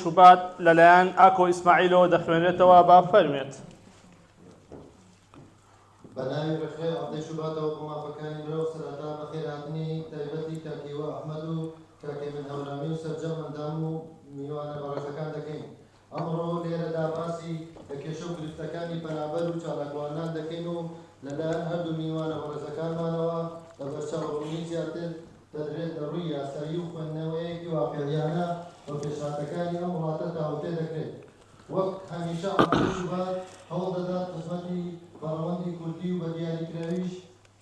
شوبات لەلایەن ئاکۆ ئیسماعیلەوە دەخوێنرێتەوە با فەرمێت. بە ناوی ڕێکخراوی حەڤدەی شوباتەوە بۆ مافەکانی مرۆڤ سەرەتا بەخێرهاتنی تایبەتی کاک هیوا ئەحمەد و کاک هێمن هەورامی و سەرجەم ئەندام و میوانە بەڕێزەکان دەکەین. ئەمڕۆ لێرەدا باسی لە کێشە و گرفتەکانی پەنابەر و چالاکوانان دەکەین و لەلایەن هەردوو میوانە بەڕێزەکانمانەوە بە بەرچاوڕوونی زیاتر دەدرێت لە ڕووی یاسایی و خوێندنەوەیەکی واقیعیانە بە پێشهاتەکانی ئەم وڵاتە تاوتوێ دەکرێت. وەک هەمیشە عەبدوڵ شوبات هەوڵ دەدات خزمەتی بە ڕەوەندی کوردی و بە دیاریکراویش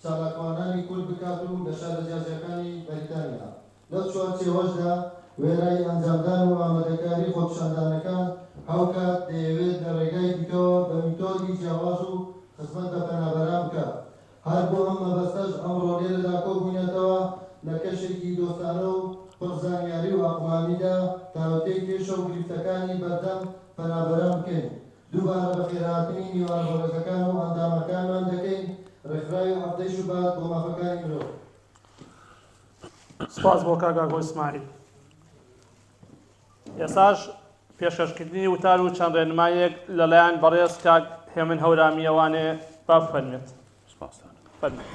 چالاکوانانی کورد بکات و لە شارە جیاجیاکانی بەریتانیا لەو چوارچێوەشدا وێرای ئەنجامدان و ئامادەکاری خۆپیشاندانەکان هاوکات دەیەوێت لە ڕێگای دیکەوە بە میتۆدی جیاواز و خزمەت بە پەنابەران بکات هەر بۆ ئەم مەبەستەش ئەمڕۆ لێرەدا کۆبووینەتەوە لە کەشێکی دۆستانە و پڕ زانیاری و ئەقڵانیدا تاوتوێی کێشە و گرفتەکانی بەردەم پەنابەران بکەین. دووبارە بەخێرهاتنی میوانە بەڕێزەکان و ئەندامەکانمان دەکەین ڕێکخراوی حەڤدەی شوبات بۆ مافەکانی مرۆڤ. سپاس بۆ کاک ئاکۆ ئیسماعیل. ئێستاش پێشکەشکردنی وتار و چەند ڕێنماییەک لەلایەن بەڕێز کاک هێمن هەورامییەوانێ با بفەرمێت. سپاستان. فەرموو.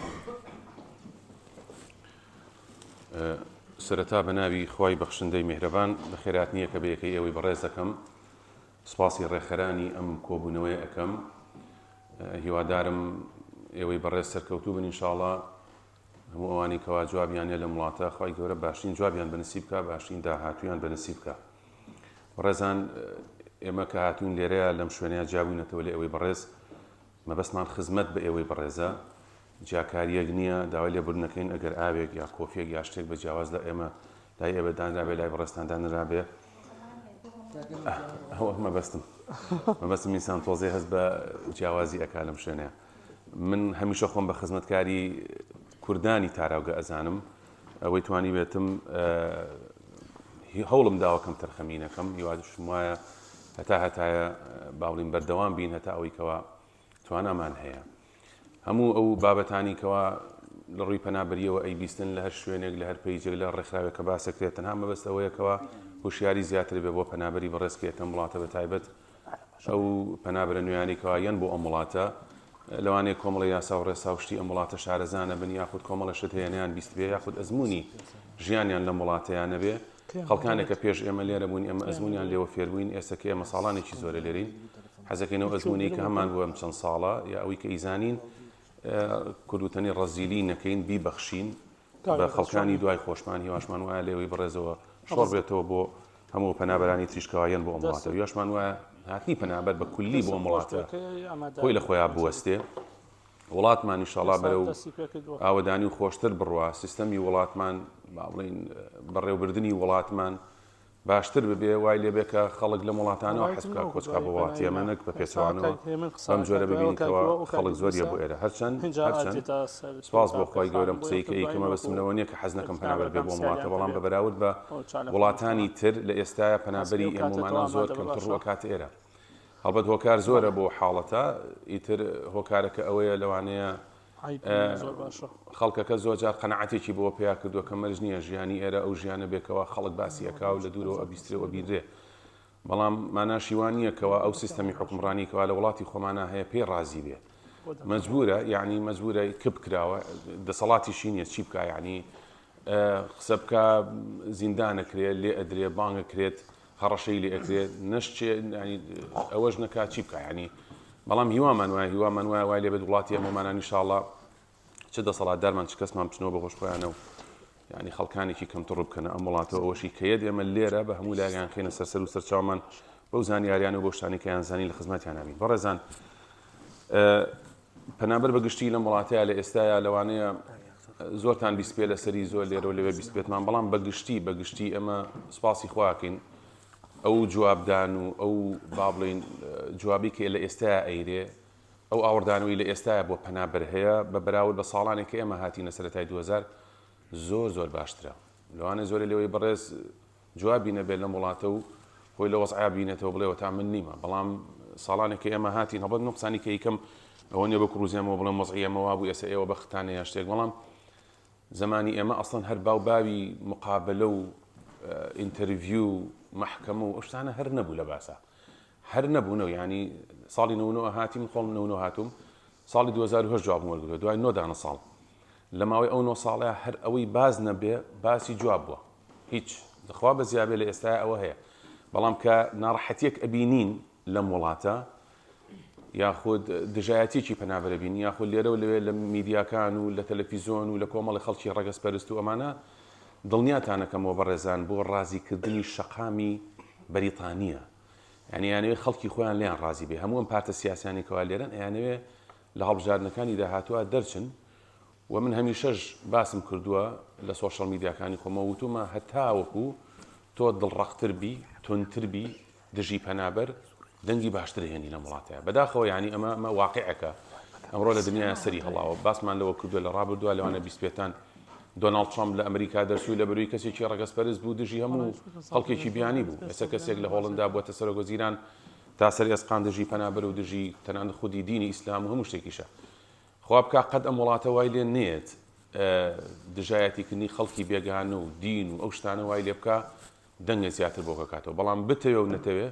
سەرەتا بە ناوی خوای بەخشندەی میهرەبان بەخێرهاتنی یەکە بە یەکەی ئێوەی بەڕێز دەکەم. سپاسی ڕێکخەرانی ئەم کۆبوونەوەیە ئەکەم. هیوادارم ئێوەی بەڕێز سەرکەوتوو بن ئینشاڵا. هەموو ئەوانەی کەوا جوابیان نیە لەم وڵاتە خوای گەورە باشترین جوابیان بەنسیب کا باشترین داهاتوویان بەنسیب کا بەڕێزان ئێمە کە هاتوین لێرەیە لەم شوێنەیە جیابووینەتەوە لە ئێوەی بەڕێز مەبەستمان خزمەت بە ئێوەی بەڕێزە جیاکاریەک نییە داوای لێبوردنەکەین ئەگەر ئاوێک یا کۆفیەک یا شتێک بە جیاواز لە ئێمە لای ئێوە دانرابێ لای بەڕێزتان دانرابێ ئەوە مەبەستم مەبەستم ئینسان تۆزێ هەست بە جیاوازی ئەکا لەم شوێنەیە من هەمیشە خۆم بە خزمەتکاری کوردانی تاراوگە ئەزانم ئەوەی توانی بێتم هەوڵم داوە کەم تەرخەمی نەکەم هیوادشم وایە هەتا هەتایە باڵین بەردەوام بین هەتا ئەوەی کەوا توانامان هەیە هەموو ئەو بابەتانی کەوا لە ڕووی پەنابەریەوە ئەیبیستن لە هەر شوێنێک لە هەر پەیجێک لە ڕێکخراوێک کە باسەکرێت تەنها مەبەست ئەوەیە کەوا هوشیاری زیاتر بێ بۆ پەنابەری بەڕێز کە یەکەم وڵاتە بە تایبەت ئەو پەنابەرە نوێیانەی کەوا یەن بۆ ئەم وڵاتە لەوانەیە کۆمەڵە یاسا و ڕێسا و شتی ئەم وڵاتە شارەزا نەبن یاخود کۆمەڵە شت هەیە نەیان بیستبێ یاخود ئەزموونی ژیانیان لەم وڵاتەیان نەبێ خەڵکانێک کە پێش ئێمە لێرە بوون ئێمە ئەزموونیان لێوە فێربووین ئێستا کە ئێمە ساڵانێکی زۆرە لێرین حەزەکەین ئەو ئەزموونەی کە هەمان بوو ئەم چەند ساڵە یا ئەوەی کە ئیزانین کوردوتەنی ڕەزیلی نەکەین بیبەخشین بە خەڵکانی دوای خۆشمان هیواشمان وایە لێوەی بەڕێزەوە شۆڕ بێتەوە بۆ هەموو پەنابەرانی تریش کەوا یەن بۆ ئەم وڵاتە هیواشمان وایە هاتنی پەنابەر بە کولی بۆ ئەم وڵاتە خۆی لە خۆیان بوەستێ وڵاتمان ئینشاڵا بەرەو ئاوەدانی و خۆشتر بڕوا سیستەمی وڵاتمان با بڵین بەڕێوبردنی وڵاتمان باشتر ببێ وای لێ بێ کە خەڵک لەم وڵاتانەوە حەز بکا کۆچ کا بۆ وڵاتی ئێمە نەک بە پێچەوانەوە بەم جۆرە ببینین کەوا خەڵک زۆریە بۆ ئێرە هەرچەند هەرچەند سپاس بۆ خوای گەورەم قسەی کە ئەیکەم مەبەستم لەوە نییە کە حەز نەکەم پەنابەر بێ بۆ ئەم وڵاتە بەڵام بە بەراورد بە وڵاتانی تر لە ئێستایا پەنابەری ئێمەمانان زۆر کەمتر ڕوو ئەکاتە ئێرە هەڵبەت هۆکار زۆرە بۆ حاڵەتە ئیتر هۆکارەکە ئەوەیە لەوانەیە خەڵکەکە زۆرجار قەناعەتێکی بەوە پەیا کردووە کە مەرج نییە ژیانی ئێرە ئەو ژیانە بێ کەوا خەڵک باسی ئەکا و لە دوورەوە ئەبیسترێ و ئەبینرێ بەڵام ماناشی وا نییە کەوا ئەو سیستەمی حوکمڕانی کەوا لە وڵاتی خۆمانا هەیە پێی ڕازی بێ مەجبورە یعنی مەجبورە کپ کراوە دەسەڵاتیشی نییە چی بکا یعنی قسە بکا زیندانەکرێ لێ ئەدرێ بانگەکرێت هەڕەشەی لێ ئەکرێت نەشچێ یعنی ئەوەش نەکا چی بکا یعنی بەڵام هیوامان وایە هیوامان وایە وای لێبێت وڵاتی ئەمەمانان ئینشاڵڵا چ دەسەڵاتدارمان چ کەسمان بچنەوە بە هۆش خۆیانە و یعنی خەڵکانێکی کەمتر ڕوو بکەنە ئەم وڵاتەوە ئەوەشی کە یەت ئێمە لێرە بە هەموو لایەکیان خەینە سەر سەر و سەرچاومان بەو زانیاریانە و بەو شتانەی کە یان زانی لە خزمەتیان نابین بەڕێزان پەنابەر بە گشتی لەم وڵاتەیە لە ئێستایا لەوانەیە زۆرتان بیستبێ لەسەری زۆر لێرە و لەوێ بیستبێتمان بەڵام بە گشتی بە گشتی ئەمە سپاسی خواکەین ئەو جوابدان و ئەو با بڵین جوابی کە لە ئێستایا ئەیرێ ئەو ئاوڕدانەوەی لە ئێستایا بۆ پەنابەر هەیە بە بەراورد بە ساڵانێک کە ئێمە هاتینە سەرەتای 2000 زۆر زۆر باشترە لەوانەیە زۆرێ لەوەی بەڕێز جوابی نەبێت لەم وڵاتە و خۆی لە وەزعیا بینێتەوە بڵێ وەتا من نیمە بەڵام ساڵانێک کە ئێمە هاتین هەڵبەت من قسانی کە یکەم ئەوە نییە بە کڕوزیانەوە بڵێم وەزعی ئێمە وابوو ئێستا ئێوە بەختتانە یا شتێک بەڵام زمانی ئێمە ئەسڵەن هەر باو باوی مقابلە و interview و. مەحکەمە و ئەو شتانە هەر نەبوو لە باسا هەر نەبوونەوە یانی ساڵی نەونەوە هاتی من خۆم نەونەوە هاتووم ساڵی 2008 جوابم وەرگرتووە دوای نۆ دانە ساڵ لە ماوەی ئەو نۆ ساڵەیە هەر ئەوەی باز نەبێ باسی جواب بووە هیچ دخوا بە زیابێ لە ئێستای ئەوە هەیە بەڵام کە ناڕەحەتیەک ئەبینین لەم وڵاتە یاخود دژایەتیەکی پەنابەرە بینی یاخود لێرە و لەوێ لە میدیاکان و لە تەلەفیزۆن و لە کۆمەڵی خەڵکی ڕەگەزپەرست و ئەمانە دڵنیاتانەکەمەوە بەڕێزان بۆ ڕازیکردنی شەقامی بەریتانیە یعنی یانەوێ خەڵکی خۆیان لێیان ڕازی بێ هەموو ئەم پارتە سیاسیانی کەوا لێرەن ئەیانەوێ لە هەڵبژاردنەکانی داهاتوە دەرچن و من هەمیشەش باسم کردووە لە سۆشیال میدیاکانی خۆمەوە وتومە هەتاوەکو تۆ دڵڕەقتر بی توندتر بی دژی پەنابەر دەنگی باشتر هێنی لەم وڵاتەیە بەداخەوە یعنی ئەمە ئەمە واقعەکە ئەمڕۆ لە دنیا سەری هەڵاوە باسمان لەوە کردووە لە ڕابردووە لەوانە بیستپێتان دۆناڵد ترامپ لە ئەمریکا دەرچوو لە بەروی کەسێکی ڕەگەزپەرست بوو دژی هەموو خەڵکێکی بیانی بوو ئێستا کەسێک لە هۆڵندا بووەتە سەرۆک وەزیران تا سەر ئێسقان دژی پەنابەر و دژی تەنانەت خودی دینی ئیسلام و هەموو شتێکیشە خوا بکا قەت ئەم وڵاتە وای لێ نێت دژایەتیکردنی خەڵکی بێگانە و دین و ئەو شتانە وای لێ بکا دەنگە زیاتر بۆ کاتەوە بەڵام بتەوێ و نەتەوێ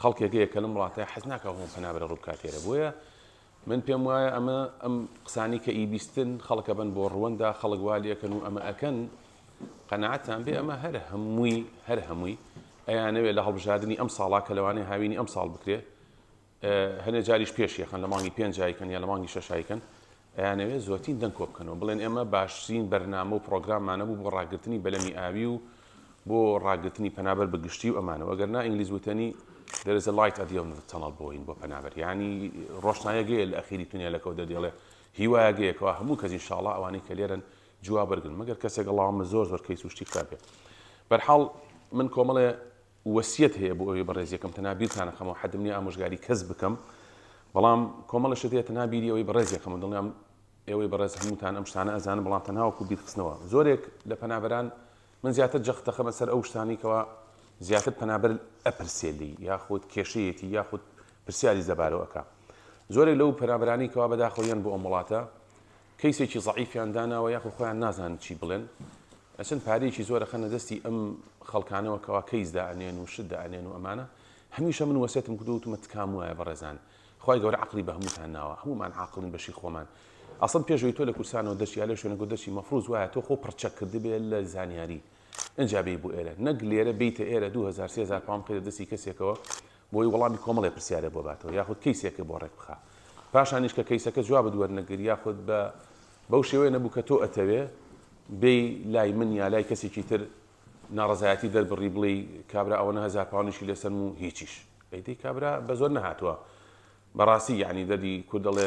خەڵکێک هەیە کە لەم وڵاتە حەز ناکا هۆم پەنابەرە ڕوو بکات ئێرە بۆیە من پێم وایە ئەمە ئەم قسانی کە ئیبیستن خەڵکە بن بۆ ڕوەندا خەڵک وا لێکەن و ئەمە ئەکەن قەناعەتان بێ ئەمە هەر هەمووی هەر هەمووی ئەیانەوێ لە هەڵبژاردنی ئەم ساڵا کە لەوانەیە هاوینی ئەم ساڵ بکرێ هەنێ جاریش پێش یەخەن لە مانگی پێنج ئایکەن یا لە مانگی شەش ئایکەن ئەیانەوێ زۆرترین دەنگ کۆ بکەنەوە بڵێن ئێمە باشترین بەرنامە و پڕۆگراممانە بوو بۆ ڕاگرتنی بەلەمی ئاوی و بۆ ڕاگرتنی پەنابەر بە گشتی و ئەمانەوە ئەگەر نا ئینگلیز وتەنی there is a light at the end of the tunnel بۆین بۆ پەنابەر یعنی ڕۆشنایەگەیە لە ئەخیری تونێلەکەوە دەردێڵێ هیوایەگەیەکەوە هەموو کەس ئینشاڵڵا ئەوانەی کە لێرەن جواب وەرگن مەگەر کەسێک ئەڵاومە زۆر زۆر کەیس و شتی خراپ بێ بەرحاڵ من کۆمەڵێ وەسیەت هەیە بۆ ئەوەی بەڕێز یەکەم تەنها بیرتان ئەخەمەوە حەدم نیە ئامۆژگاری کەس بکەم بەڵام کۆمەڵە شت هەیە تەنها بیری ئەوەی بەڕێز یەکەم و دڵنیام ئێوەی بەڕێز هەمووتان ئەم شتانە ئەزانن بەڵام تەنها وەکو بیرخستنەوە زۆرێک لە پەنابەران من زیاتر جەخت دەخەمە سەر ئەو شتانەی کەوا زیاتر پەنابەر ئەپرسێ لێی یاخود کێشەیەتی یاخود پرسیاری زەبارەوە ئەکا زۆرێک لەو پەنابەرانی کەوا بەداخەوە یەن بۆ ئەم وڵاتە کەیسێکی زەعیفیان داناوە یاخود خۆیان نازانن چی بڵێن ئەچن پارەیەکی زۆر ئەخەنە دەستی ئەم خەڵکانەوە کەوا کەیس دائەنێن و شت دائەنێن و ئەمانە هەمیشە من وەسێتم کردو وتومە تکام وایە بەڕێزان خوای گەورە عەقڵی بە هەمووتان ناوە هەموومان عاقڵین بەشی خۆمان ئەسڵەن پێش ئەوەی تۆ لە کوردستانەوە دەرچی یا لە شوێنێکەوە دەرچی مەفروز وایە تۆ خۆ پڕچەک کردبێ لە زانیاری ئینجا بێی بۆ ئێرە نەک لێرە بێیتە ئێرە 2000 3000 پاوەند بخەیتە دەستی کەسێکەوە بۆی وەڵامی کۆمەڵێ پرسیارێ بۆ باتەوە یاخود کەیسێکە بۆ ڕێک بخا پاشانیش کە کەیسەکە جوابت وەرنەگر یاخود بە بەو شێوەیە نەبوو کە تۆ ئەتەوێ بێی لای من یا لای کەسێکی تر ناڕەزایەتی دەربڕی بڵێی کابرا ئەوەنە هەزار پاونیشی لەسەرم و هیچیش ئەی دەی کابرا بە زۆر نەهاتووە بەڕاستی یعنی دەردی کورد دەڵێ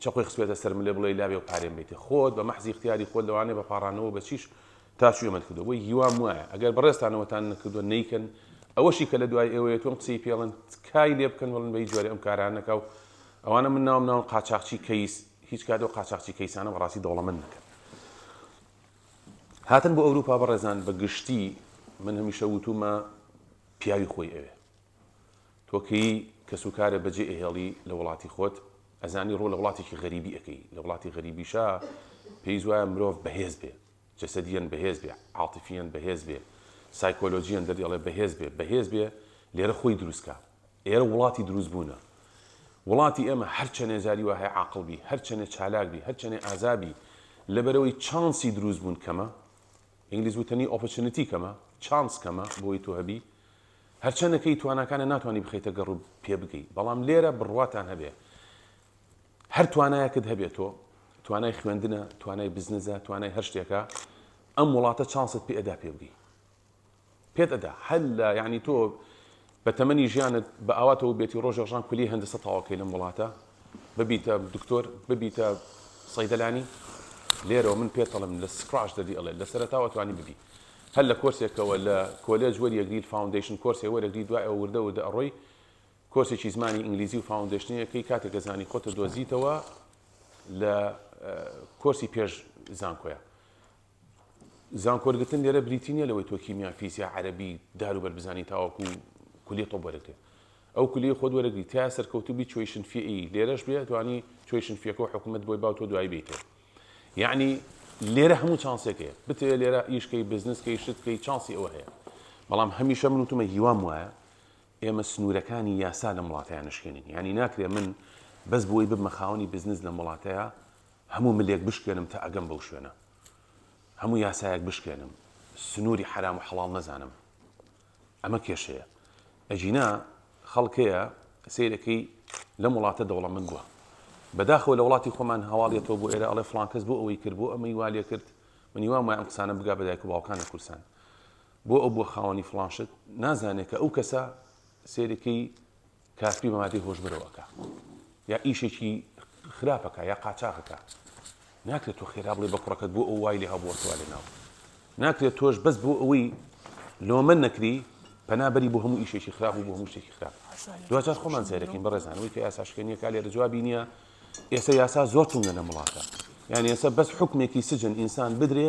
چەقۆی خستبێتە سەر ملێ بڵێ لاوێ و پارێم بیتێ خۆت بە مەحزی اختیاری خۆت لەوانەیە بە پاڕانەوە بە چیش تا چووی ئەمەت کردووە بۆی هیوام وایە ئەگەر بەڕێزتانەوەتان نەکردووە نەیکەن ئەوەشی کە لە دوای ئێوەیە تۆم قسەی پێڵن تکای لێ بکەن بڵن بە هیچ جۆرێ ئەم کارانە نەکا و ئەوانە من ناوم ناون قاچاخچی کەیس هیچ کات ئەو قاچاخچی کەیسانە بەڕاستی دەوڵەمەند نەکەن. هاتن بۆ ئەوروپا بەڕێزان بە گشتی من هەمیشە وتومە پیاوی خۆی ئەوێ تۆ کەی کەسوکارە بەجێ ئەهێڵی لە وڵاتی خۆت ئەزانی ڕۆ لە وڵاتێکی غەریبی ئەەکەی لە وڵاتی غەریبیشا پێی وایە مرۆڤ بەهێز بێ جەسەدیەن بەهێز بێ عاتیفیەن بەهێز بێ سایکۆلۆجیەن دەردی ئەڵێ بەهێز بێ بەهێز بێ لێرە خۆی دروستکا ئێرە وڵاتی دروست بوونە وڵاتی ئێمە هەرچەنێ جاری وا هەیە عاقڵ بی هەرچەنێ چالاک بی هەرچەنێ ئازا بی لەبەرەوەی چانسی دروست بوون کەمە ئینگلیز وتەنی opportunity کەمە چانس کەمە بۆی تۆ هەبی هەرچەنەکەی تواناکانە ناتوانانی بخەیتە گەڕ و پێ بگەی بەڵام لێرە بڕواتان هەبێ هەر توانایەکت هەبێت تۆ توانای خوێندنە توانای بزنزە توانای هەر شتێکە ئەم وڵاتە چانست پێ ئەدا پێ بگەی پێت ئەدا هەر لە یعنی تۆ بە تەمەنی ژیانت بە ئاواتەوە بێتی ڕۆژێک ڕژان کولی هەندەسە تەواوکەی لەم وڵاتە ببیتە دکتۆر ببیتە سەیدەلانی لێرەوە من پێت ئەڵێم لە scratch دەدی ئەڵێ لە سەرەتاوە توانی ببی هەر لە کۆرسێکەوە لە کۆلێج وەریەگری foundation کۆرسێ وەرەگری دوای ئەوە وردە وردە ئەڕۆی کۆرسێکی زمانی ئینگلیزی و foundation ەکەی کاتێک کە زانی خۆتە دۆزیتەوە لە کۆرسی پێش زانکۆیە زانکۆرگرتن لێرە بریتی نییە لەوەی تۆ کیمیا فیزیا عەرەبی داروبەر بزانی تاوەکو کولیە تۆ وەرەگرێ ئەو کولیە خۆت وەرەگری تیا سەرکەوتوو بی tuition fee ی لێرەش بێ توانی tuition fee ەکە و حکوومەت بۆی باو تۆ دوایی بیتەوە یعنی لێرە هەموو چانسێک هەیە بتەوێ لێرە ئیشکەی بزنسکەی شتکەی چانسی ئەوە هەیە. بەڵام هەمیشە من وتومە هیوام وایە ئێمە سنوورەکانی یاسا لەم وڵاتەیا نەشکێنین یانی ناکرێ من بەس بۆی ببمە خاوەنی بزنس لەم وڵاتەیا هەموو ملێک بشکێنم تا ئەگەم بەو شوێنە هەموو یاسایەک بشکێنم سنووری حەرام و حەڵاڵ نەزانم ئەمە کێشەیە ئەگینا خەڵک هەیە سەیرەکەی لەم وڵاتە دەوڵەمەند بووە بەداخەوە لە وڵاتی خۆمان هەواڵیەتەوە بۆ ئێرە ئەڵێ فڵان کەس بۆ ئەوەی کرد بۆ ئەمەی وا لێ کرد من هیوام وایە ئەم قسانە بگا بە دایک و باوکان لە کوردستان بۆ ئەو بووە خاوەنی فڵان شت نازانێت کە ئەو کەسە سەیرەکەی کاسپی بە مادەی هۆشبەرەوە ئەکا یا ئیشێکی خراپەکە یا قاچاخەکە ناکرێت تۆ خێرا بڵێ بە کوڕەکەت بۆ ئەو وای لێ هەبووە تۆ لێ ناو ناکرێت تۆش بەس بۆ ئەوەی لۆمە نەکری پەنابەری بۆ هەموو ئیشێکی خراپ و بۆ هەموو شتێکی خراپ دوجار خۆمان سەیرەکەین بەڕێزانەوەی کە یاساشکێنیەکە لێرە جوابی نییە ئێستا یاسا زۆر توندە لەم وڵاتە یان ئێستا بەس حکمێکی سجن ئینسان بدرێ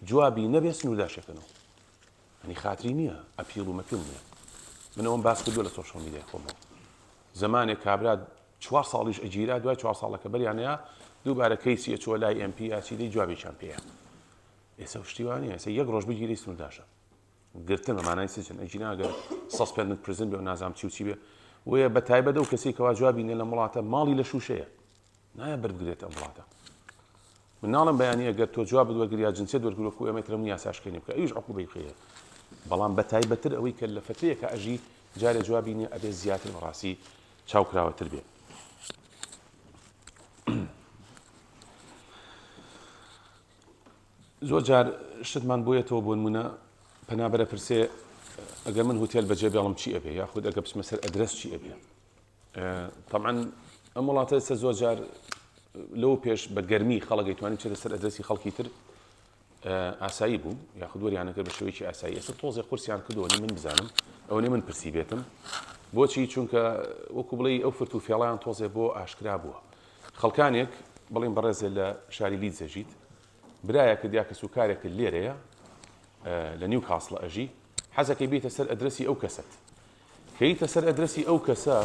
جوابی نەبێ سنوورداشەکەنەوە ئەنی خاتری نییە appeal و مەپیل نییە من ئەوم باس کردووە لە social media ی خۆمەوە زمانێک کابرا چوار ساڵیش ئەگیرا دوای چوار ساڵەکە بەریانەیە دووبارە کەیسی ئەچووە لای MP ئاچی دی جوابێکیان پێیە ئێستا شتی وا نییە ئێستا یەک ڕۆژ بگیری سنوورداشە گرتن بە مانای سجن ئەگینا ئەگەر suspended prison بێ و نازانم چی و چی بێ وەیە بە تایبەت ئەو کەسەی کەوا جوابی نیە لەم وڵاتە ماڵی لە شووشەیە نایە بەربگرێت ئەم وڵاتە من ناڵم بەیانی ئەگەر تۆ جوابت وەرگر یا جنسیت وەرگر وەکو ئێمە ترەم یاساشکێنی بکە ئەویش عقوبەی خەیە بەڵام بە تایبەتتر ئەوەی کە لە فترەیەکە ئەژی جارێ جوابی نیە ئەبێ زیاتر بەڕاستی چاوکراوەتر بێ زۆر جار شتمان بۆیەتەوە بۆ نمونە پەنابەرە پرسێ ئەگەر من هوتێل بەجێ بێڵم چی ئەبێ یاخود ئەگە بچمە سەر ئەدرس چی ئەبێ طبعا ئەم وڵاتە ئێستا زۆر جار لەو پێش بە گەرمی خەڵک ئەیتوانی بچێتە سەر ئەدرەسی خەڵکی تر ئاسایی بوو یاخود وەریانەکرد بە شێوەیەکی ئاسایی ئێستا تۆزێ قورسیان کردووە من بزانم ئەوەنەی من پرسی بێتم بۆچی چونکە وەکو بڵێ ئەو فرت و فێڵیان تۆزێ بۆ ئاشکرا بووە خەڵکانێک بڵین بەڕێزێ لە شاری لیدز ئەژیت برایەکت یا کەس و کارێکت لێرەیە لە نیو کاسڵە ئەژی حەزەکەی بیتە سەر ئەدرەسی ئەو کەسەت کەیتە سەر ئەدرەسی ئەو کەسە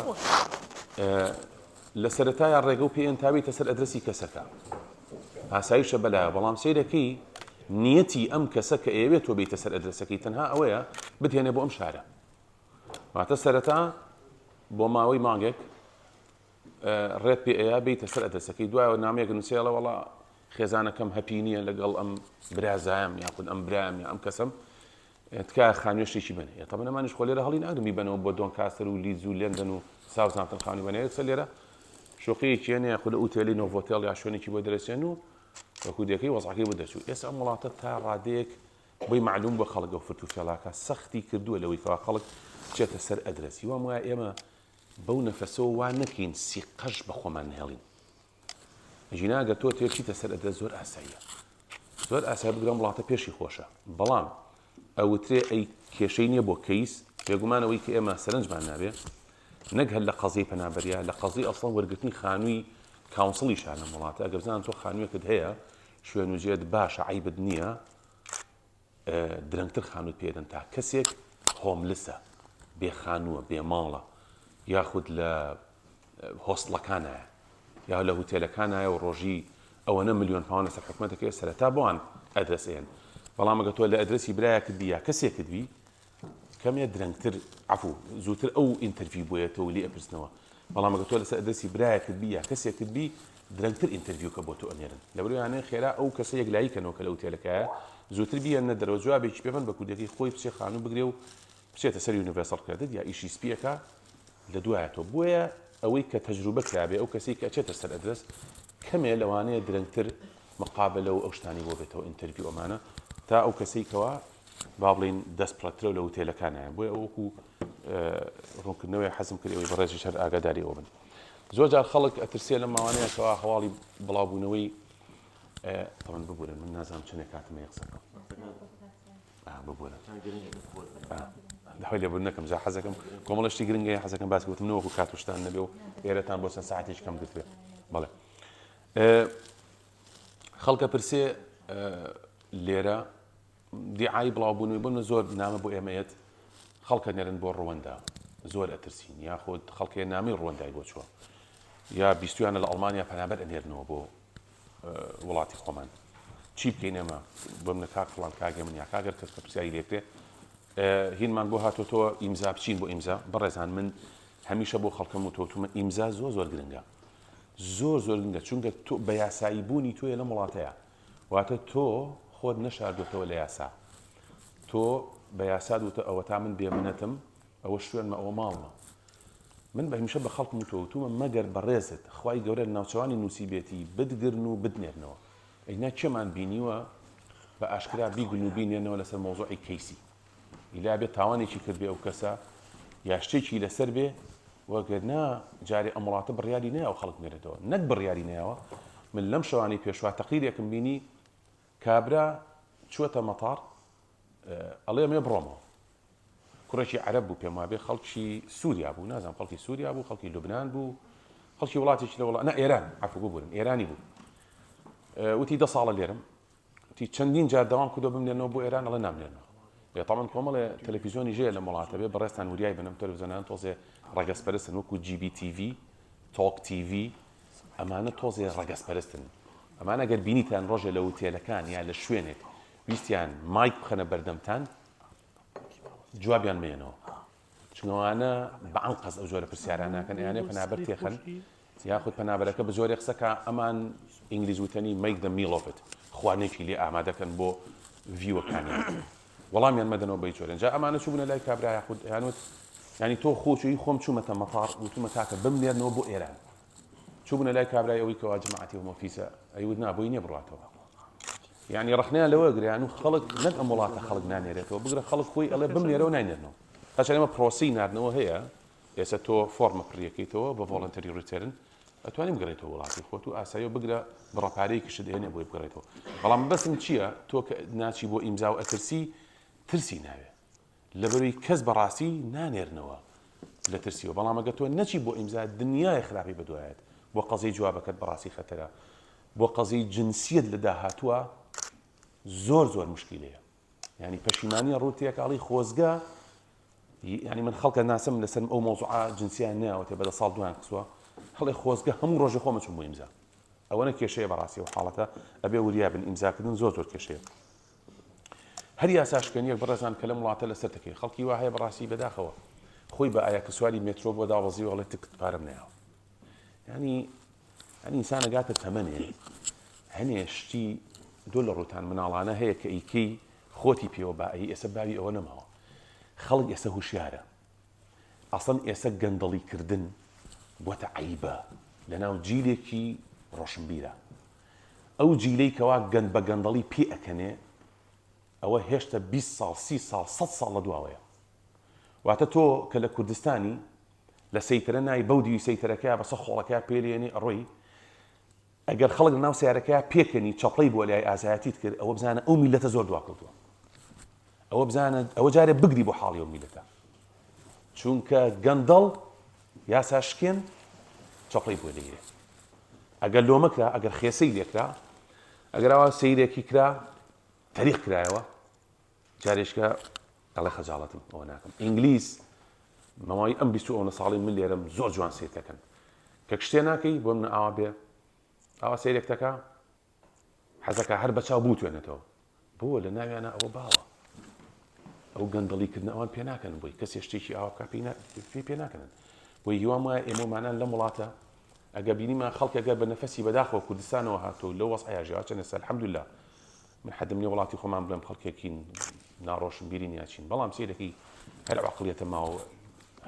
لە سەرەتایا ڕێگە و پێیان تاویتە سەر ئەدرەسی کەسەکە ئاسایشە بەلایە بەڵام سەیرەکەی نیەتی ئەم کەسە کە ئەیەوێت تۆ بیتە سەر ئەدرەسەکەی تەنها ئەوەیە بتهێنێ بۆ ئەم شارە واتە سەرەتا بۆ ماوەی مانگێک ڕێت پێ ئەیا بیتە سەر ئەدرەسەکەی دوایەوە نامەیەک نووسێ ئەڵێ وەڵا خێزانەکەم happy نییە لەگەڵ ئەم برازایم یاخود ئەم برایم یا ئەم کەسم تکایە خانووێ شتێکی بەنێ ئێ تەبەن ئەمانیش خۆ لێرە هەڵی ناگرن بیبەنەوە بۆ دۆنکاستەر و لیدز و لەندەن و ساوزهامپتن خانووی بەنێ یەکسەر لێرە شوقەیەکی هەنێ یاخود لە ئوتێلی نۆڤۆتێڵ یا شوێنێکی بۆ دەرەچێن و بە کوردیەکەی وەزعەکەی بۆ دەرچوو ئێستا ئەم وڵاتە تا ڕادەیەک بۆی معلوم بۆ خەڵک ئەو فرت و فێڵاکە سەختی کردووە لەوەی کەوا خەڵک بچێتە سەر ئەدرەس هیوام وایە ئێمە بەو نەفەسەوە وا نەکەین سیقەش بە خۆمان نەهێڵین ئەگینا گەر تۆ تێچیتە سەر ئەدرەس زۆر ئاساییە زۆر ئاسای بگرم وڵاتە پێشی خۆشە بەڵام ئەوترێ ئەی کێشەی نییە بۆ کەیس بێگومان ئەوەی کە ئێمە سەرنجمان نابێ نەک هەر لە قەزیەی پەنابەریا لە قەزی ئەسڵەن وەرگرتنی خانووی council یشە لەم وڵاتە ئەگەر بزانن تۆ خانوویەکت هەیە شوێن و جێت باشە عەیبت نییە درەنگتر خانووت پێدەن تا کەسێک homeless ە، بێ خانووە، بێ ماڵە، یاخود لە hostel ەکانایە یا لە هوتێلەکانایە و ڕۆژی ئەوەنە ملیۆن پاوان لەسەر حکومەتەکەی سەرەتا بۆیان ئەدرەس ئێن بەڵام ئەگەر تۆ لە ئەدرەسی برایەکت بی یا کەسێکت بی کەمێ درەنگتر عەفو زووتر ئەو interview بۆیەتەوە لێ ئەپرسنەوە بەڵام ئەگەر تۆ لەسەر ئەدرەسی برایەکت بی یا کەسێکت بی درەنگتر interview کە بۆ تۆ ئەنێرن لەبەرئەوەیانە خێرا ئەو کەسە یەکلایی کەنەوە کە لە ئوتێلەکایە زووتر بیەننە دەرەوە جوابێکی پێ بەن بە کوردیەکەی خۆی بچێ خانوو بگرێ و بچێتە سەر Universal Credit یا ئیشی سپیەکە لە دوایە تۆ بۆیە ئەوەی کە تەجروبە کرابێ ئەو کەسەی کە ئەچێتە سەر ئەدرەس کەمێ لەوانەیە درەنگتر مقابلە و ئەو شتانی بۆ بێتەوە interview ئەمانە تا ئەو کەسەی کەوا با بڵێین دەست پڕترە لە وتێلەکانایە بۆیە ئەو وەکو ڕوونکردنەوەی حەزم کرد ئەوەی بەڕێزیش هەر ئاگاداری ئەوە بن زۆر جار خەڵک ئەترسێ لە ماوانەیە کەوا هەواڵی بڵاوبوونەوەی تەوان ببورن من نازانم چەندێک کاتم هەیە قسە بکەم ببورن داوای لێبوردن نەکەم جا حەزەکەم کۆمەڵە شتی گرنگە حەزەکەم باس گوتم نەوەکو کات و شتان نەبێ و ئێرەتان بۆ چەند ساعتێکی کەم گرتبێ بەڵێ خەڵکە پرسێ لێرە دیعای بڵاوبوونەوەی بۆ زۆر نامە بۆ ئێمە یەت خەڵکە نێرن بۆ ڕوەندا زۆر ئەترسین یاخود خەڵکێ نامی ڕوەندای بۆ چووە یا بیستویانە لە ئەڵمانیا پەنابەر ئەنێرنەوە بۆ وڵاتی خۆمان چی بکەین ئێمە بۆ منە کاک فڵان کاگە من یا کاگەر کەس کە پرسیاری لێکرێ. هینمان بۆ هاتۆتەوە ئیمزا بچین بۆ ئیمزا بەڕێزان من هەمیشە بۆ خەڵکەم و تۆتومە ئیمزا زۆر زۆر گرنگە زۆر زۆر گرنگە چونکە تۆ بە یاسایی بوونی تۆیە لەم وڵاتەیە واتە تۆ خۆت نەشاردۆتەوە لە یاسا تۆ بە یاسا دوتە ئەوەتا من بێمنەتم ئەوە شوێنمە ئەوە ماڵمە من بە هەمیشە بە خەڵکم وتووە وتومە مەگەر بەڕێزت خوای گەورە لە ناوچەوانی نووسیبێتی بتگرن و بتنێرنەوە ئەینا کێمان بینیوە بە ئاشکرا بیگرن و بینێنەوە لەسەر مەوزوعی کەیسی ئیلا بێ تاوانێکی کردبێ ئەو کەسە یا شتێکی لەسەر بێ وەگەر نا جارێ ئەم وڵاتە بڕیاری نەیاوە خەڵک بنێرێتەوە نەک بڕیاری نەیاوە من لەم شەوانەی پێشوا تەقریرێکم بینی کابرا چووەتە مەتار ئەڵێ ئەمەوێ بڕۆمەوە کوڕێکی عەرەب بوو پێم وابێ خەڵکی سووریا بوو نازانم خەڵکی سووریا بوو خەڵکی لوبناان بوو خەڵکی وڵاتێکی لە وڵات نە ئێران عەفو ببورن ئێرانی بوو وتی دە ساڵە لێرم وتی چەندین جار داوام کردو بمنێنەوە بۆ ئێران ئەڵێ نامنێنەوە لێ تەمەن کۆمەڵێ تەلەفیزیۆنی ژەیە لەم وڵاتە بێ بەڕێزتان وریای بنم تەلەفزیۆنان تۆزێ ڕەگەزپەرستن وەکو جی بی تی ڤی تۆک تی ڤی ئەمانە تۆزێ ڕەگەزپەرستن ئەمانە گەر بینیتان ڕۆژێ لە وتێلەکان یا لە شوێنێک ویستیان مایک بخەنە بەردەمتان جوابیان مێنەوە چونکە بە ئەنقەست ئەو جۆرە پرسیارانە ناکەن ئەیانێ پەنابەر تێخەن یاخود پەنابەرەکە بە جۆرێ قسەکە ئەمان ئینگلیز وتەنی make the meal of it خوانێکی لێ ئامادەکەن بۆ view ەکانیان وەڵامیان مەدەنەوە بەی جۆرێن جا ئەمانە چووبوونە لای کابرا یاخود ئەیانوت یعنی تۆ خۆچووی خۆم چوومەتە مەتار وتومە کاکە بمنێرنەوە بۆ ئێران چووبوونە لای کابرای ئەوەی کەوا جەماعەتی Home Office ە ئەیوت نا بۆی نییە بڕاتەوە یعنی ڕەخنەیان لەوە گریان و خەڵک نەک ئەم وڵاتە خەڵک نانێرێتەوە بگرە خەڵک خۆی ئەڵێ بمنێرەوە ناینێرنەوە هەرچەند ئێمە پرۆسەی ناردنەوە هەیە ئێستا تۆ فۆرمە پڕیەکەیتەوە بە voluntary return ئەتوانی بگەڕێتەوە وڵاتی خۆت و ئاسایی و بگرە بڕە پارەیەکیشت دێنێ بۆی بگەڕێتەوە بەڵام بەسم چییە تۆ کە ناچی بۆ ئیمزا و ئەترسی ترسی ناوێ لەبەروی کەس بەڕاستی نانێرنەوە لە ترسیەوە بەڵام ئەگەر تۆ نەچی بۆ ئیمزا دنیای خراپی بەدوایەت بۆ قەزیەی جوابەکەت بەڕاستی خەتەرە بۆ قەزیەی جنسیەت لە داهاتووە زۆر زۆر مشکیلەیە یعنی پەشیمانیە ڕوو تێکاڵی خۆزگە یعنی من خەڵکە ناسم لەسەر ئەو مەوزوعە جنسیان ناوەتێ بەدە ساڵ دویان خستووە هەڵێ خۆزگە هەموو ڕۆژی خۆمە چوم بۆ ئیمزا ئەوەنە کێشەیە بەڕاستی و حاڵەتە ئەبێ وریا بن ئیمزاکردن زۆر زۆر کێشەیە هەر یاساشکێنیەک بەڕێزان کە لەم وڵاتە لەسەر دەکەی خەڵکی وا هەیە بەڕاستی بەداخەوە خۆی بە ئایا کە سواری مێترۆ بۆ دابەزیوە ئەڵێ تکت پارەم نەیاوە ینی ئەنی ئینسان ئەگاتە تەمەنێ هەنێ شتی دۆ لە ڕوتان مناڵانە هەیە کە ئیکەی خۆتی پێوە با ئەی ئێستا باوی ئەوە نەماوە خەڵک ئێستا هوشیارە ئەسڵەن ئێستا گەندەڵی کردن بۆتە عەیبە لەناو جیلێکی ڕۆشنبیرە ئەو جیلەی کەوا گەند بە گەندەڵی پێ ئەکەنێ ئەوە هێشتە 20 ساڵ 30 ساڵ 100 ساڵ لە دواوەیە واتە تۆ کە لە کوردستانی لە سەیتەرە نای بەو دیوی سەیتەرەکەیا بەسە خۆڵەکەیا پێ لێنی ئەڕۆی ئەگەر خەڵک لەناو سیارەکەیا پێکەنی چەپڵەی بۆ لای ئازایەتیت کرد ئەوە بزانە ئەو میلەتە زۆر دواکەوتووە ئەوە بزانە ئەوە جارێ بگری بۆ حاڵی ئەو میلەتە چونکە گەندەڵ یاسا شکێن چەپڵەی بۆ لێرێ ئەگەر لۆمە کرا ئەگەر خێسەی لێکرا ئەگەر ئەوە سەیرێکی کرا تەریق کرایەوە جارێشکە ئەڵێ خەجاڵەتم ئەوە ناکەم ئینگلیز مەوای ئەم 20 ئەوە ساڵی من لێرەم زۆر جوان سیر دەکەن کە شتێ ناکەی بۆ من ئاوا بێ ئاوا سەیرێک دەکا حەزەکە هەر بە چاو بوتوێنێتەوە بۆ لە ناویانە ئەوە باوە ئەو گەندەڵی کردن ئەوان پێ ناکەن بۆی کەسێ شتێکی ئاوا بکا پێی پێ ناکەن بۆی هیوام وایە ئێمەمانان لەم وڵاتە ئەگە بینیمان خەڵک ئەگەر بە نەفەسی بەداخەوە کوردستانەوە هاتوو لەو وەزعەیا ژیاوە چەندە سەر الحمدلله من حەدم نیە وڵاتی خۆمان بڵێم خەڵکێکین ناڕۆشنبیرین یا چین بەڵام سەیرەکەی هەر عەقڵیەتە ماوە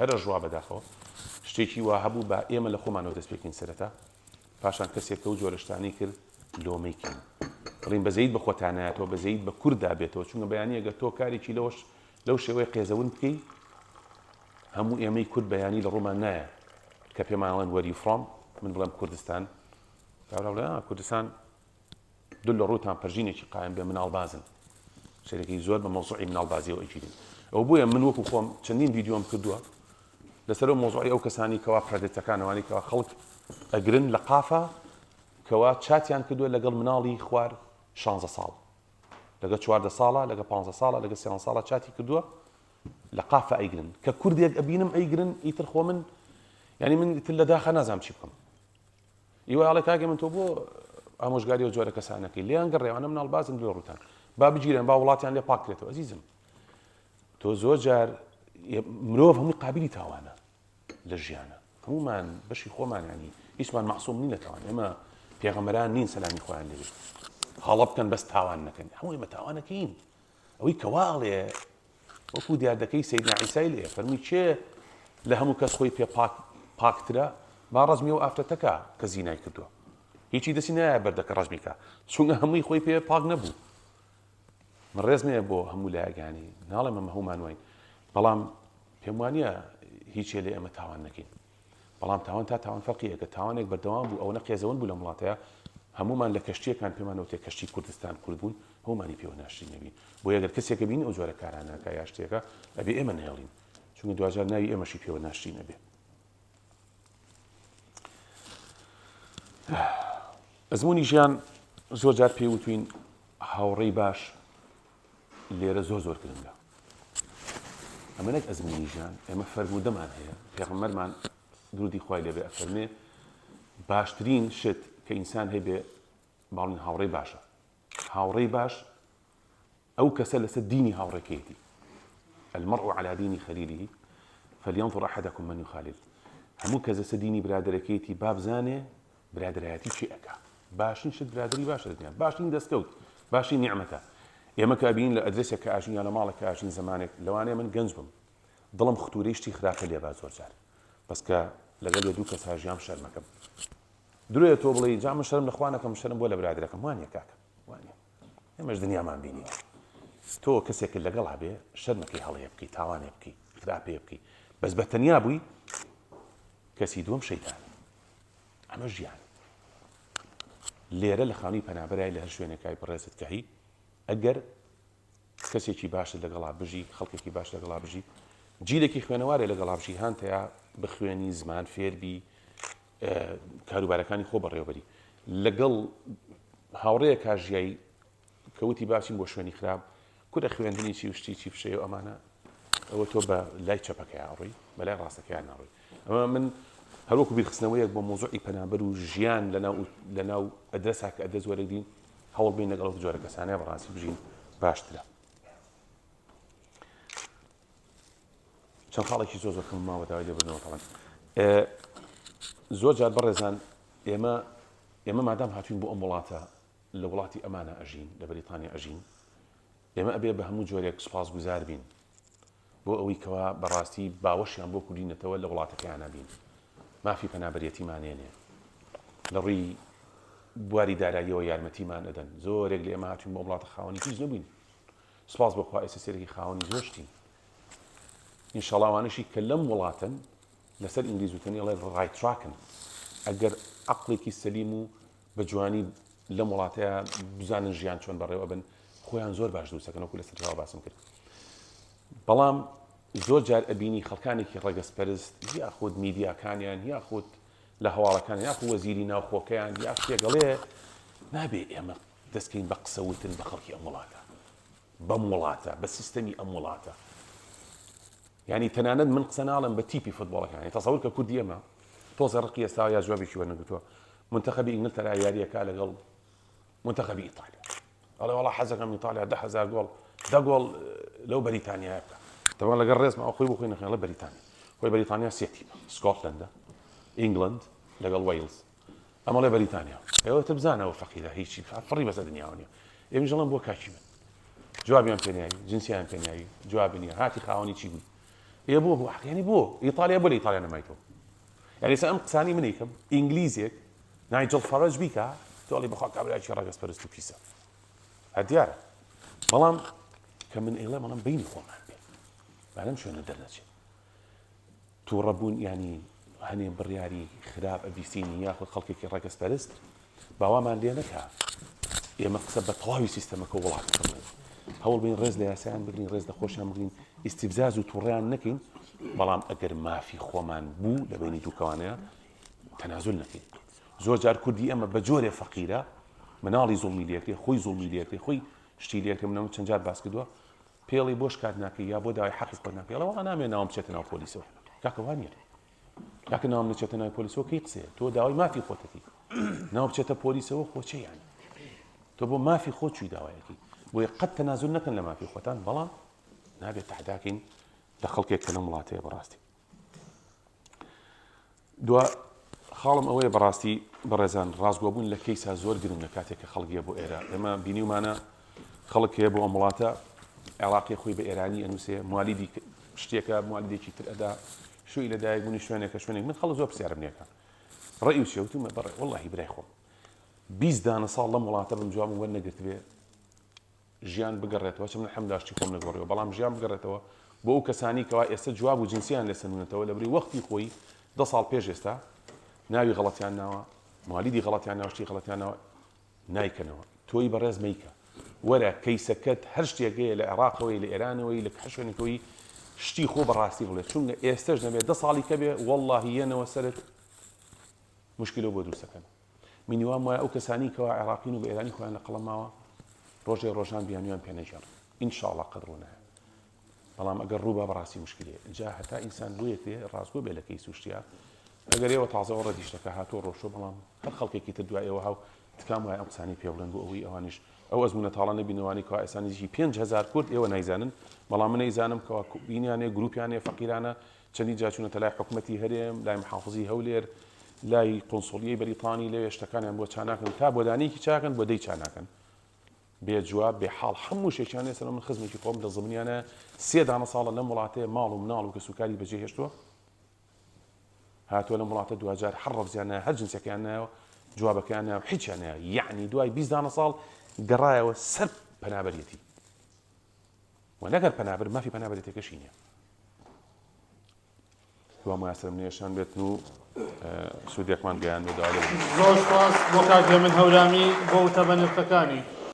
هەرە ژوا بەداخەوە شتێکی وا هەبوو با ئێمە لە خۆمانەوە دەست پێکەین سەرەتا پاشان کەسێک کە ئەو جۆرە شتانەی کرد لۆمەی کەین بڵین بەزەیت بە خۆتانایەتەوە بەزەیت بە کورددا بێتەوە چونکە بەیانی ئەگەر تۆ کارێکی لەوەش لەو شێوەی قێزەون بکەی هەموو ئێمەی کورد بەیانی لە ڕوومان نایە کە پێمانڵێن where you from من بڵێم کوردستان کابرا بڵێ کوردستان دول لە ڕووتان پەرژینێکی قایم بێ مناڵبازن سەیرەکەی زۆر بە مەوزوعی مناڵبازیەوە ئەگیرین ئەو بۆیە من وەکو خۆم چەندین ڤیدیۆم کردووە لەسەر ئەو مەوزوعی ئەو کەسانی کەوا predator ەکان ئەوانەی کەوا خەڵک ئەگرن لە قافە کەوا چاتیان کردووە لەگەڵ مناڵی خوار 16 ساڵ لەگە 14 ساڵە لەگە 15 ساڵە لەگە 13 ساڵە چاتی کردووە لە قافە ئەیگرن کە کوردێک ئەبینم ئەیگرن ئیتر خۆ من یعنی من ئیتر لە داخە نازانم چی بکەم ئیوە ئەڵێ کاکە من تۆ بۆ ئامۆژگاری ئەو جۆرە کەسانەکەی لێیان گەڕێوانە مناڵبازن لێ ڕوتان با بگیرێن با وڵاتیان لێ پاک کرێتەوە ئەزیزم. تۆ زۆر جار مرۆڤ هەمووی قابلی تاوانە لە ژیانە هەمومان بەشی خۆمان ینی هیچمان مەعسوم نین لە تاوان ئێمە پێغەمبەران نین سەلامی خۆیان لێ هەڵە بکەن بەس تاوان نەکەن هەموو ئێمە تاوانەکەین ئەوەی کەوا ئەڵێ وەکو دیاردەکەی سەیدنا عیسای لێ فەرمووی کێ لە هەموو کەس خۆی پێ پاک پاکترە با ڕەجمی ئەو ئافرەتەکە کە زینای کردووە هیچی دەستی نایە بەردەکە ڕەجمی کە چونکە هەمووی خۆی پێ پاک نەبوو من ڕێزم هەیە بۆ هەموو لایەکانی ناڵێم ئەمە هەموومان واین بەڵام پێم وانە هیچێ لێ ئەمە تاوان نەکەین بەڵام تاوان تا تاوان فەرقی ئەگە تاوانێک بەردەوام بوو ئەوەنە قێزەون بوو لەم وڵاتەیە هەموومان لە کەشتیەکان پێمان وتێ کەشتی کوردستان کورد بوون هەموومانی پێوە ناشرین نەبین بۆیە گەر کەسێکە بین ئەو جۆرە کارانەکە یا شتێکە ئەبێ ئێمە نەهێڵین چونکە دواجار ناوی ئێمەشی پێوە ناشرین ئەبێ. ئەزمموی ژیان زۆر جار پێی وتوین هاوڕێی باش لێرە زۆر زۆر گرنگە ئەمە نەک ئەزمموی ژیان ئێمە فەرموودەمان هەیە پێغەمبەرمان درودی خوای لێبێ ئەفەرمێ باشترین شت کە ئینسان هەیبێ باڵین هاوڕێی باشە هاوڕێی باش ئەو کەسە لەسەر دینی هاوڕێکەیەتی المرء على دین خلیله فلینظر احدکم من یخالل هەموو کەس لەسەر دینی برادەرەکەیەتی با بزانێ برادەرایەتی چی ئەکا باشترین شت برادەری باشە لە دنیا باشترین دەستکەوت باشترین نیعمەتە ئێمە کە ئەبینین لە ئەدرەسێک کە ئاژین یا لە ماڵێک کە ئاژین زەمانێک لەوانەیە من گەنج بم دڵم ختورەی شتی خراپە لێبا زۆر جار بەس کە لەگەڵ یە دوو کەس هاژیام شەرمەکەم درۆیە تۆ بڵێی جا من شەرم لە خوا نەکەم شەرم بۆ لە برادەرەکەم وانیە کاکە وانیە ئێمەش دنیامان بینیوە تۆ کەسێکت لەگەڵا بێ شەرمەکەی هەڵەیە بکەی تاوانێ بکەی خراپەیە بکەی بەس بە تەنیا بووی کەسی دووەم شەیتان ئەمە ژیان لێرە لە خانووی پەنابەرای لە هەر شوێنێکای بەڕێزت کە هی ئەگەر کەسێکی باشت لەگەڵا بژی خەڵکێکی باش لەگەڵا بژی جیلێکی خوێنەوارێ لەگەڵا بژی هانتەیە بخوێنی زمان فێربی کاروبارەکانی خۆ بەڕێوەبەری لەگەڵ هاوڕێیەکا ژیای کە وتی باسین بۆ شوێنی خراپ کورە خوێندنی چی و شتی چی فشەیە و ئەمانە ئەوە تۆ بە لای چەپەکەیان ڕۆی بە لای ڕاستەکەیان ناڕۆی ئەمە من هەروەکو بیرخستنەوەیەک بۆ مۆزوعی پەنابەر و ژیان لەناو لەناو ئەدرەسا کە ئەدرەس وەرەگرین هەوڵ بین لەگەڵ ئەو جۆرە کەسانەیە بەڕاستی بژین باشترە چەند خاڵێکی زۆر زۆر کەم ماوە داوای لێبوردنەوە تەڵێن زۆر جار بەڕێزان ئێمە ئێمە مادام هاتوین بۆ ئەم وڵاتە لە وڵاتی ئەمانە ئەژین لە بەریتانیا ئەژین ئێمە ئەبێ بە هەموو جۆرێک سوپاس گوزار بین بۆ ئەوەی کەوا بەڕاستی باوەشیان بۆ کوردینەتەوە لە وڵاتەکەیانە بین مافی پەنابەرێتیمانێنێ لە ڕووی بواری داراییەوە یارمەتیمان ئەدەن زۆرێک لە ئێمە هاتوین بۆ وڵاتە خاوەنی هیچ نەبووین سپاس بۆ خوا ئێستا سێرێکی خاوەنی زۆر شتین ئینشەڵا ئەوانەشی کە لەم وڵاتەن لەسەر ئینگلیز وتەنی ئەڵێ right track ن ئەگەر عەقڵێکی سەلیم و بە جوانی لەم وڵاتەیە بزانن ژیان چۆن بەڕێوە بن خۆیان زۆر باش دروستەکەن وەکو لە سەرەتاوە باسم کرد بەڵام زۆر جار ئەبینی خەڵکانێکی ڕەگەزپەرست یاخود میدیاکانیان یاخود لە هەواڵەکان یاخود وەزیری ناوخۆکەیان یا شتێکەڵێ نابێ ئێمە دەستکەین بە قسە وتن بە خەڵکی ئەم وڵاتە بەم وڵاتە بە سیستەمی ئەم وڵاتە یعنی تەنانەت من قسە ناڵێم بە تیپی فوتبۆڵەکانی تەسەور کە کوردی ئەمە تۆزە ڕقی ئێستا یا جوابێکی وەرنەگرتووە منتەخەبی ئینگلتەرا یاریەکە لەگەڵ منتەخەبی ئیتالیا ئەڵێ وەڵا حەزەکەم ئیتالیا 10000 گۆڵ دە گۆڵ لەو بەریتانیایە بکە تەبعا لەگەڵ ڕێزم ئەو خۆی بۆ خۆی نەخێڵە بەریتانیا خۆی بەریتانیا سێ تیپە سکۆتلەندە ئینگلند لەگەڵ وەیڵز ئەمەڵێ بەریتانیا ئێوە تر بزانەوە فەقیرە هیچی فڕی بەسەر دنیاوە نیە ئێمیش دەڵێم بۆ کاکی من جوابیان پێ ناوی جنسیان پێ ناوی جوابی نیە هاتی خاوەنی چی بووی ئێ بۆ بۆ حەقیانی بۆ ئیتالیا بۆ لە ئیتالیا نەمایتەوە یعنی ئێستا ئەم قسانی منێکم ئینگلیزێک نایجڵ فەرەج بیکا تۆ ئەڵێی بەخوا کابرایەکی ڕەگەزپەرست و پیسە هەر دیارە بەڵام کە من ئەیڵێم ئەڵێم بینی خۆمان بێ با لەم شوێنە دەرنەچێت توڕە بوون یانی هەنێ بڕیاری خراپ ئەبیستین یاخود خەڵکێکی ڕەگەزپەرست باوامان لێ نەکا ئێمە قسە بە تەواوی سیستەمەکە و وڵاتەکە بڵێن هەوڵ بین ڕێز لە یاسایان بگرین ڕێز لە خۆشیان بگرین ئیستیفزاز و توڕیان نەکەین بەڵام ئەگەر مافی خۆمان بوو لە بینی دووکەوانەیە تەنازول نەکەین زۆر جار کوردی ئەمە بە جۆرێ فەقیرە مناڵی زوڵمی لێکرێ خۆی زوڵمی لێکرێ خۆی شتی لێکرێ منەوە چەند جار باس کردووە پێڵی بۆ شکات ناکەی یا بۆ داوای حەقی خۆت ناکەی ئەڵێ وەڵا نامەوێ ناوم بچێتە ناو پۆلیسەوە کاکە وا نییە کاکە ناوم نەچێتە ناوی پۆلیسەوە کەی قسەیە تۆ داوای مافی خۆتەکەی ناو بچێتە پۆلیسەوە خۆ چێ یانی تۆ بۆ مافی خۆ چوی داوایەکەی بۆیە قەت تەنازول نەکەن لە مافی خۆتان بەڵام. نابێت تەحداکەین لە خەڵکێک کە لەم وڵاتەیە بەڕاستی دوا خاڵم ئەوەیە بەڕاستی بەڕێزان ڕاستگۆبوون لە کەیسا زۆر گرنگە کاتێک کە خەڵک یە بۆ ئێرە ئێمە بینیومانە خەڵک هەیە بۆ ئەم وڵاتە عێراقی خۆی بە ئێرانی ئەنووسێ موالیدی شتێکە موالیدێکی تر ئەدا شووی لە دایکبوونی شوێنێکە شوێنێک من خەڵک زۆر پرسیارم لێکە ڕێی و چیە وتومە بەڕێ وەڵاهی برای خۆم 20 دانە ساڵ لەم وڵاتە بم جوابم وەرنەگرتبێ ژیان بگەڕێتەوە چ من الحمدللە شتی خۆم نەگۆڕیوە بەڵام ژیان بگەڕێتەوە بۆ ئەو کەسانی کەوا ئێستا جواب و جنسیان لێ سەنونەتەوە لەبری وەختی خۆی دە ساڵ پێش ئێستا ناوی غەڵەتیان ناوە موالیدی غەڵەتیان ناوە شتی غەڵەتیان ناوە نایکەنەوە تۆی بەڕێز مەیکە وەرە کەیسەکەت هەر شتێک هەیە لە عێراقەوەی لە ئێرانەوەی لە هەر شوێنێکەوەی شتی خۆ بەڕاستی بڵێ چونکە ئێستەش نەبێت دە ساڵی کە بێ وەڵڵاهی یەنەوە سەرت مشکلە بۆ دروستەکەن منی وام وایە ئەو کەسانی کەوا عێراقین و بە ئێرانی خۆیان لە قەڵەم ماوە ڕۆژێ ڕۆژان بیانویان پێ نەگێڕن ان شاء اللە قەت ڕوو نایە بەڵام ئەگەر ڕووبا بەڕاستی مشکلەیە جا هەتا ئینسان بۆ یەکێ ڕاستگۆ بێ لە کەیس و شتیا ئەگەر ئێوە تازە ئۆڕێدی شتەکە هاتووە ڕۆشتووە بەڵام هەر خەڵکێکی تر دوای ئێوە هاو تکام وایە ئەم قسانەی پێ بڵێن بۆ ئەوەی ئەوانیش ئەو ئەزمونە تاڵە نەبینەوانی کەوا ئێستا نزیکی 5000 کورد ئێوە نایزانن بەڵام من ئەیزانم کەوا بینیانێ گروپیانێ فەقیرانە چەندین جار چوونەتە لای حکومەتی هەرێم، لای محافزی هەولێر، لای قونسوڵیەی بەریتانی، لەوێ شتەکانیان بۆ چاناکەن تا بۆ دانەیەکی چاکەن بۆ دەی چاناکەن. بێ جواب، بێ حاڵ، هەموو شێکیان لێ سەنەوە، من خزمێکی خۆم لە زمنیانە سێ دانە ساڵە لەم وڵاتەیە ماڵ و مناڵ و کەسوکاری بەجێ هێشتووە، هاتووە لەم وڵاتە دواجار هەر ڕەفزیان نایە، هەر جنسەکەیان نایەوە، جوابەکەیان نایەوە، هیچیان نایە، یەعنی دوای 20 دانە ساڵ گەڕایەوە سەر پەنابەریەتی. و نەگەر پەنابەر مافی پەنابەرێتەکەشی نییە. هیوام وایە سەرم نەیەشان بێتن و سوودێکمان گەیاند و داوا لێ زۆر سوپاس بۆ کاک هێمن هەورامی بۆ وتە بەنرخەکانی.